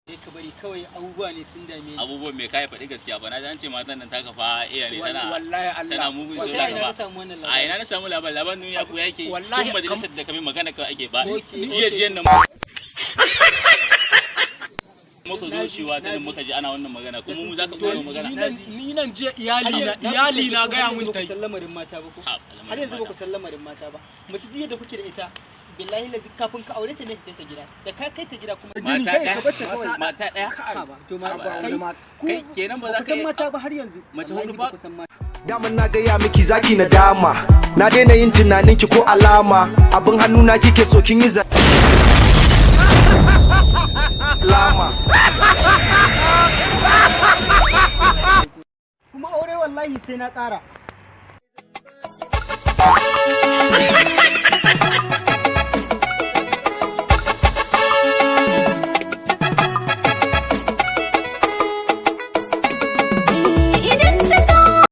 Sai ka bari kawai, abubuwa ne sun dame ni. Abubuwan me? Kai, faɗi gaskiya fa. Na ji an ce matan nan taka fa iya ne tana Wallahi Allah. tana mugun so. Wallahi ka na ba samu wannan A labarin. ina na samu labarin? Labarin duniya ko yake? Wallahi Tun majalisar da kamar magana kawai ake ba. Okay, Jiya okay. jiyan nan muka zo Naji, cewa ta nan naji. muka ji ana wannan magana, kuma mu zaka koyo magana. Ni nan jiya iyali na iyali na gaya mun tai tai. san lamarin mata ba ko? Ha, Har yanzu ba ku san lamarin mata ba. Mace duk yadda kuke da ita, billahi lazi, kafin ka aure ta ne ka kai ta gida, da ka kai ta gida kuma Mata kai ɗaya? ka bar ta kawai. Mata ɗaya? Ha ba to ma Ba kai ku Kai, kenan ba za ku ka san iya- mata ba har yanzu. Mace Wallahi hudu ba? ku san mata. Daman na gaya miki zaki na dama. Na daina yin tunanin ki ko alama. Abin hannuna kike so, kin yi lama. Kuma aure wallahi sai na ƙara.